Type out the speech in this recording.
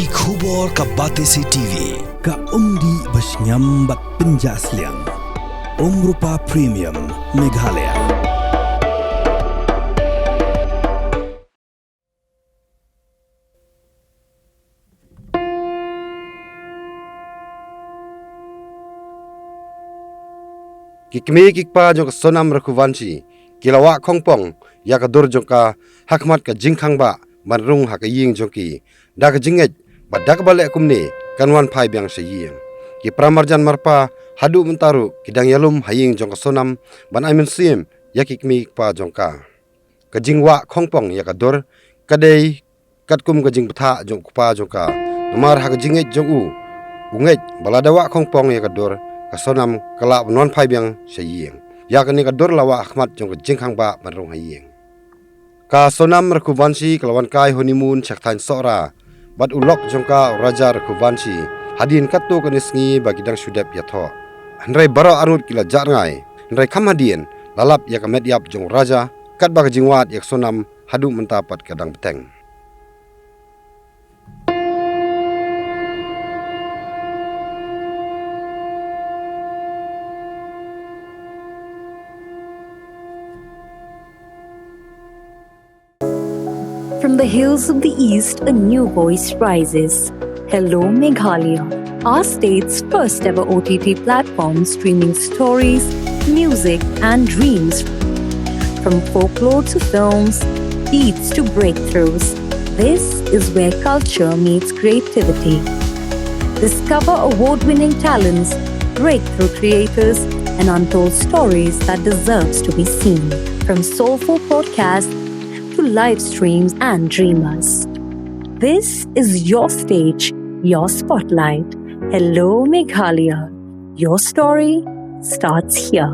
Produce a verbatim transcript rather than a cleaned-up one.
Ki khubor ka Batesi T V, ka umdih ba shngiam bad pynjah sliang. Umrupa Premium, Meghalaya. Ki kmie ki kpa jong ka Sonam Raghuvanshi ki la wah khongpong ïa ka dur jong ka ha khmat ka jingkhang bah ban rung ha ka ïing jong ki da ka jingngeit ba da kaba leh kumne kan wan phai biang sha ïing. Ki para marjan marpa haduh mynta ruh ki dang ïalum ha ïing jong ka Sonam ban ai mynsiem ïa ki kmie ki kpa jong ka. Ka jingwah khongpong ïa ka dur ka dei katkum ka jingbthah jong u kpa jong ka. Namar ha ka jingngeit jong u, u ngeit ba lada wah khongpong ïa ka dur, ka Sonam ka lah ban wan phai biang sha ïing. Ïa kane ka dur la wah ha khmat jong ka jingkhang bah ban rung ha ïing. Ka Sonam Raghuvanshi ka la wan kai honeymoon sha ka thaiñ Sohra bad u lok jong ka, u Raja Raghuvanshi, hadien katto katne sngi ba ki dang shu dep ïathoh. Hynrei baroh arngut ki la jah rngai, hynrei kham hadien la lap ïa ka met ïap jong u Raja, katba ka jingwad ïa ka Sonam haduh mynta pat ka dang bteng. From the hills of the East, a new voice rises. Hello, Meghalaya, our state's first ever O T T platform, streaming stories, music, and dreams. From folklore to films, beats to breakthroughs, this is where culture meets creativity. Discover award winning talents, breakthrough creators, and untold stories that deserves to be seen. From soulful podcasts to live streams and dreamers. This is your stage, your spotlight. Hello, Meghalaya. Your story starts here.